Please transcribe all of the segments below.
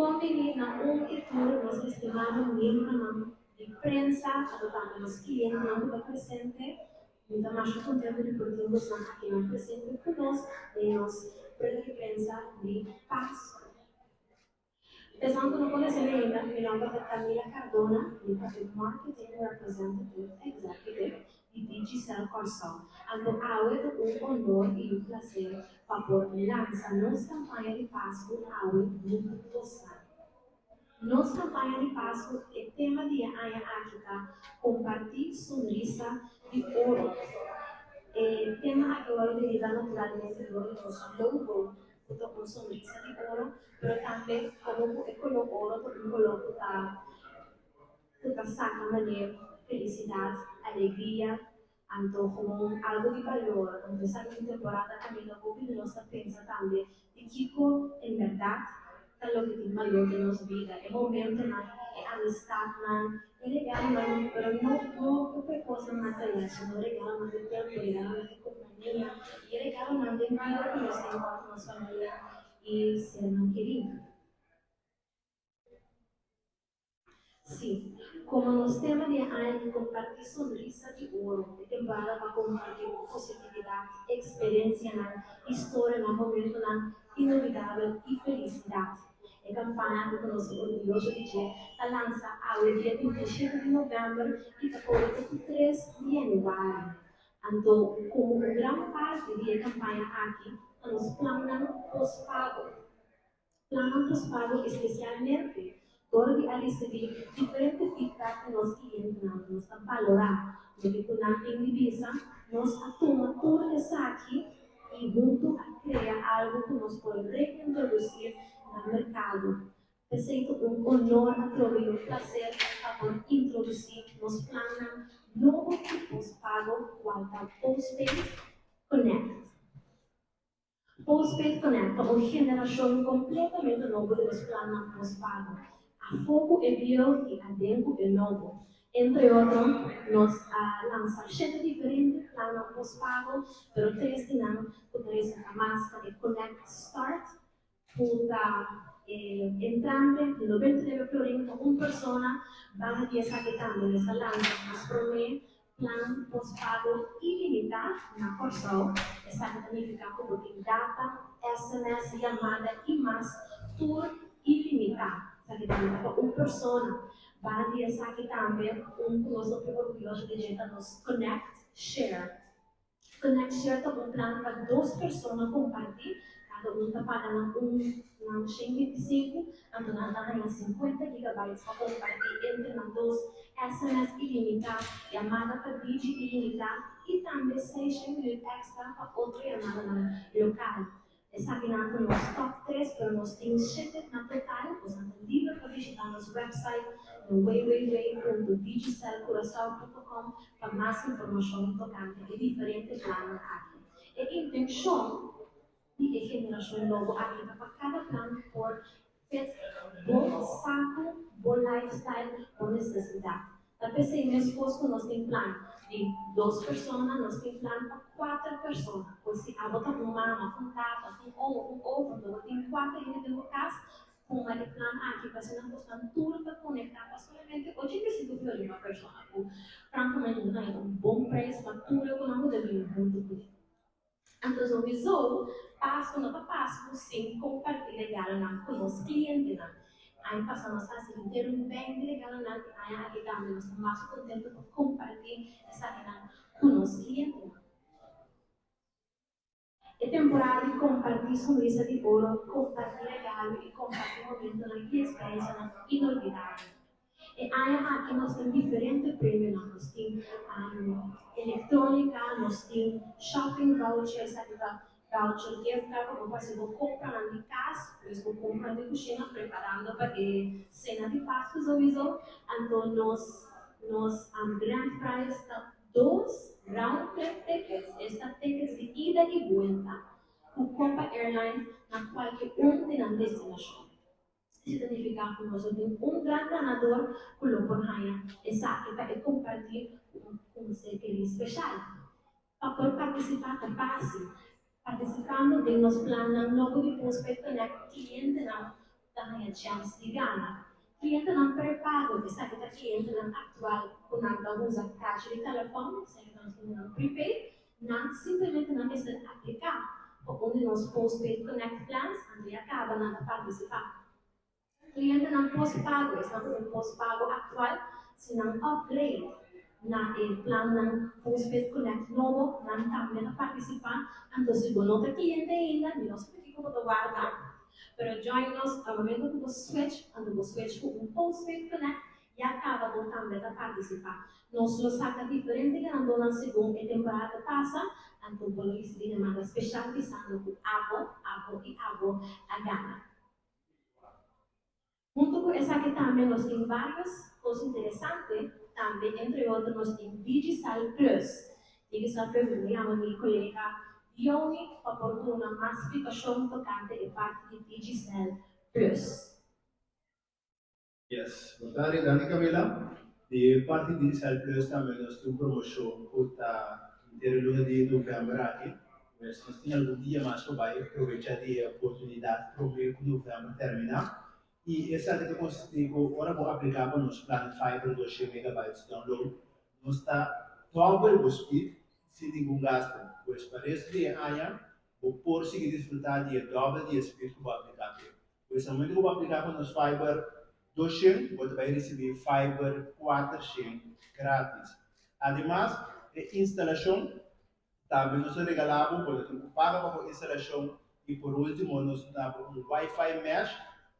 bon bini na un i tur nos estimado miembronan di prensa, anto tambe nos klientenan ku ta presente. Mi ta masha kontentu di por tin bosnan akinan presente ku nos den nos rueda di prensa di Pasku. Esnan ku no konosé mi ainda, mi nòmber ta Camila Cardona, mi ta e Marketing Representative Executive di Digicel Kòrsou. Anto awe ta un honor i un plaser pa por lansa nos kampaña di Pasku awe huntu ku bosnan. Nos kampaña di Pasku, e tema di e aña aki ta Kompartí Sonrisa di Oro. E tema aki a wòrdu derivá naturalmente dor di nos logo ku ta un sonrisa di oro, pero tambe komo ku e koló oro ta un koló ku ta ku ta saka manera felisidat, alegria, anto komo un algu di balor. Anto esaki un temporada kaminda hopi di nos ta pensa tambe di kiko en bèrdat ta loke tin balor den nos bida, e momentonan, e amistatnan, e regalonan, pero no no pa e kosnan material, sino regalonan di tempu, regalonan di kompania i e regalonan den bida ku nos tin ku nos famia i sernan kerí. Sí, komo nos tema di e aña di kompartí sonrisa di oro, e temporada pa kompartí positividat, eksperensianan, historianan, momentonan inolvidabel i felisidat. E kampaña ku nos ta orguyoso di dje ta lansa awe dia 27 di novèmber i ta kore te ku 3 di yanüari. Anto, komo un gran parti di e kampaña aki ta nos plannan postpago. Plannan postpago espesialmente dor di a risibí diferente feedback di nos klientenan. Nos ta balorá loke ku nan tin di bisa. Nos a tuma tur esaki i huntu a krea algu ku nos por reintrodusí na merkado. P'esei ta un onor atrobe i un plaser pa por introdusí nos plannan nobo di postpago kual ta Postpaid Connect. Postpaid Connect ta un generashon kompletamente nobo di nos plannan postpago, afó ku e bieu i aden ku e nobo. Entre otro, nos a lansa shete diferente plannan postpago, pero tres di nan ku ta resalta mas ta e Connect Start, ku ta e entrante di 99 florin pa un persona. Banda di esaki tambe nos a lansa nos promé Plan postpago ilimitá na Kòrsou. Esaki ta nifiká ku bo tin data, sms, yamada i mas tur ilimitá. Esaki ta nifiká pa un persona. Banda di esaki tambe un ku nos hopi orguyoso di dje ta nos Connect Share. Connect Share ta un plan pa dos persona kompartí. Kada un ta paga nan un nan 125, anto nan ta haña 50 gigabytes pa kompartí entre nan dos, sms ilimitá, yamada pa Digi ilimitá i tambe 600 minüt èkstra pa otro yamadanan lokal. Esakinan ta nos top tres, pero nos tin shete na total. Boso ta liber pa bishitá nos website na www.digicelcuracao.com pa mas informashon tokante e diferente plannan aki. E intenshon di e generashon nobo aki ta pa kada plan por fit bo saku, bo lifestyle, bo nesesidat. Ta p'esei meskos ku nos tin plan di dos persona, nos tin plan pa kuater persona. Pues si abo ta un mama, un tata, un omo, un opa, bo tin kuater hende den bo kas, Kuma e plan aki pa asina bosnan tur ta konektá pa solamente 85 florin pa persona ku frankamente bo ta haña un bon preis pa tur e ku nan ku ta bini huntu kuné. Anto souwisou Pasku no ta Pasku sin kompartí regalonan ku nos klientenan. Aña pasá nos a hasi henter un 20 regalonan i aña aki tambe nos ta mas kontentu pa kompartí esakinan ku nos klientenan. E temporada di kompartí sonrisa di oro, kompartí regalo i kompartí momentonan i eksperensianan inolvidabel. E aña aki nos tin diferente premionan, nos tin elektronika, nos tin shopping voucher, esaki ta voucher gift card pa bo hasi bo kompranan di kas, pues bo kompranan di kushina preparando pa e sena di Pasku souiso. Anto nos nos grand prize ta Dos round trip tickets, esta tickets di ida i buelta, ku Copa Airlines na kualke un di nan destinashon. Esei ta nifiká ku nos lo tin un gran ganador ku lo por haña esaki pa e kompartí ku un ser kerí speshal. Pa por partisipá ta fásil. Partisipando den nos plannan nobo di Postpaid Connect, klientenan. ta haña chèns di gana. Klientenan prepago, esaki ta klientenan aktual ku nan ta usa kachi di telefòn, esaki ta nos klientenan prepaid, nan simplemente nan mester apliká pa un di nos postpaid connect plans, anto ya kaba nan ta partisipá. Klientenan postpago, esnan ku tin postpago aktual, si nan upgrade na e plannan postpaid connect nobo, nan tambe ta partisipá. Anto si bo no ta kliente ainda, mi no sa pakiko bo ta warda, pero join nos na momento ku bo switch, anto bo switch ku un postpaid connect, ya kaba bo tambe ta partisipá. Nos lo saka diferente ganadónan segun e temporada ta pasa, anto bo lo risibí yamada speshal bisando ku abo, abo i abo a gana. Huntu ku esaki tambe nos tin vários kos interesante tambe, entre otro nos tin Digicel Plus. Digicel Plus mi ta yama mi kolega Diony pa por duna mas splikashon tokante e parti di Digicel Plus. Yes, bo ta reda mi Camila. Di e parti di Digicel Plus tambe nos tin un promocion cu ta henter e luna di november aki. Pues nos tin algun dia mas pa bay probecha di e oportunidad prome cu november termina. Y esaki ta consisti cu ora bo aplica pa nos plan Fiber 200 megabytes download, nos ta dobel bo speed sin ningun gasto. Pues pa resto di e aña bo por sigui disfruta di e dobel di e speed cu bo aplica p'e. Pues na momento ku bo apliká pa nos Fiber 200, bo ta bai risibí Fiber 400 grátis. Ademas, e instalashon tambe nos ta regalá bo, bo no tin ku paga pa bo instalashon. I por último, nos ta duna bo un Wi-Fi mesh,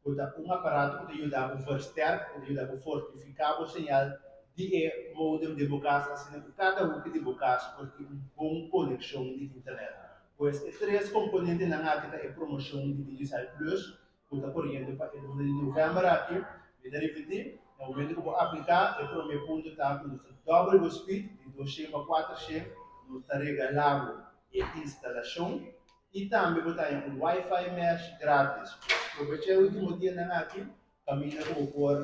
ku ta un aparato ku ta yuda bo versterk, ku ta yuda bo fortifiká bo señal di e modem den bo kas, asina ku kada huki di bo kas por tin un bon konekshon di internet. Pues e tres komponentenan aki ta e promoshon di Digicel Plus ku ta koriendo pa e luna di novèmber aki. Mi ta ripití, na momento ku bo apliká, e promé punto ta ku nos ta dòbel bo speed di 200 pa 400, nos ta regalá bo e instalashon i tambe bo ta haña un Wi-Fi mesh grátis. Pues probechá e último dianan aki kaminda ku bo por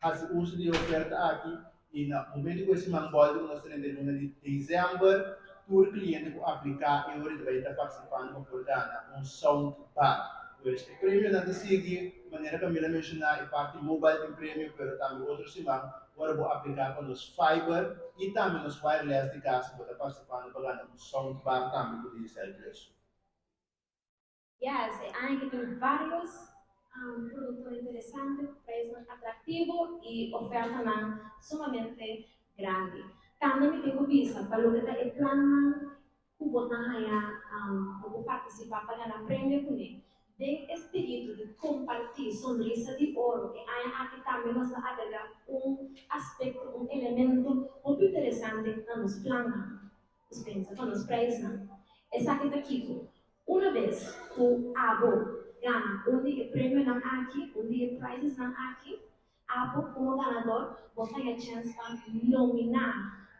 Hasi uso di e oferta aki i na momento ku e siman bòlta ku nos ta renta e luna di desèmber, tur kliente ku apliká e ora ta bai ta partisipando pa por gana un sound bar. Pues e premionan ta sigui manera Camila menshoná e parti mobile tin premio pero tambe otro siman ora bo apliká pa nos fiber i tambe nos wireless di kas bo ta partisipando pa gana un sound bar tambe ku Digicel Plus. Yes, e aña aki tin varios productonan interesante cu prijsnan atractivo y ofertanan sumamente grandi. Tambe mi tin cu bisa pa loke ta e plannan cu bo ta haya pa bo participa pa gana premio cune. Den e spiritu di comparti Sonrisa di Oro e aña aki tambe nos ta agrega un aspecto, un elemento hopi interesante na nos plannan. Nos pensa pa nos prijsnan. Esaki ta kiko? Una bes ku abo gana un di e premionan aki, un di e prizesnan aki, abo komo ganador bo ta haña chèns pa nominá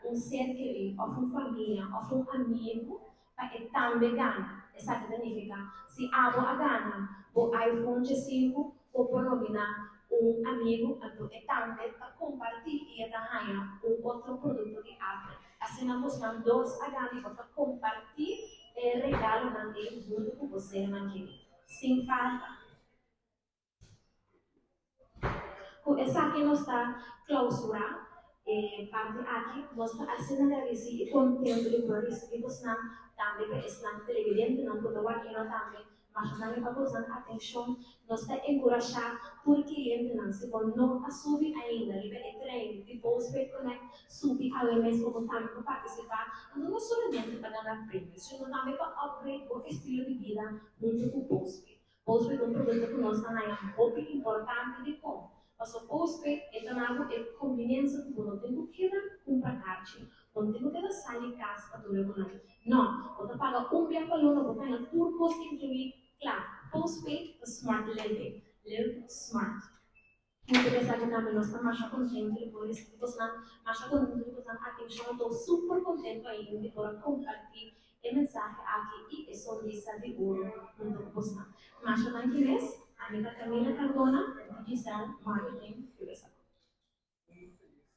un ser kerí òf un famia òf un amigu pa e tambe gana. Esaki ta nifiká si abo a gana bo iPhone 15, bo por nominá un amigu anto e tambe ta kompartí i e ta haña un otro produkto di Apple. Asina bosnan dos a gana i bo ta kompartí e regalonan ei huntu ku bo sernan kerí, sin falta. Ku esaki nos ta klausurá e parti aki. Nos ta asina gradisí i kontentu di por risibí bosnan, tambe pa esnan televidentenan ku ta wak eno tambe. Masha danki pa bosnan atenshon. Nos ta enkurashá tur klientenan, si bo no a subi ainda riba e trein di Postpaid Connect, subi awe mes pa bo tambe por partisipá, anto no solamente pa gana premio, sino tambe pa upgrade bo estilo di bida huntu ku Postpaid. Postpaid ta un produkto ku nos ta haña hopi importante dikon? Pasobra postpaid e ta na bo e kombinensia ku bo no tin ku keda kumpra karchi, bo no tin ku keda sali kas pa dura ku nan. No, bo ta paga un bia pa luna, bo ta haña tur kos inkluí kla. Postpaid ta smart living. Live smart. Huntu ku esaki tambe nos ta masha kontentu di por risibí bosnan, masha kontentu di bosnan atenshon. Anto super kontentu ainda di por a kompartí e mensahe aki i e sonrisa di oro huntu ku bosnan. Masha danki mes. Ami ta Camila Cardona, Digicel Marketing Curaçao.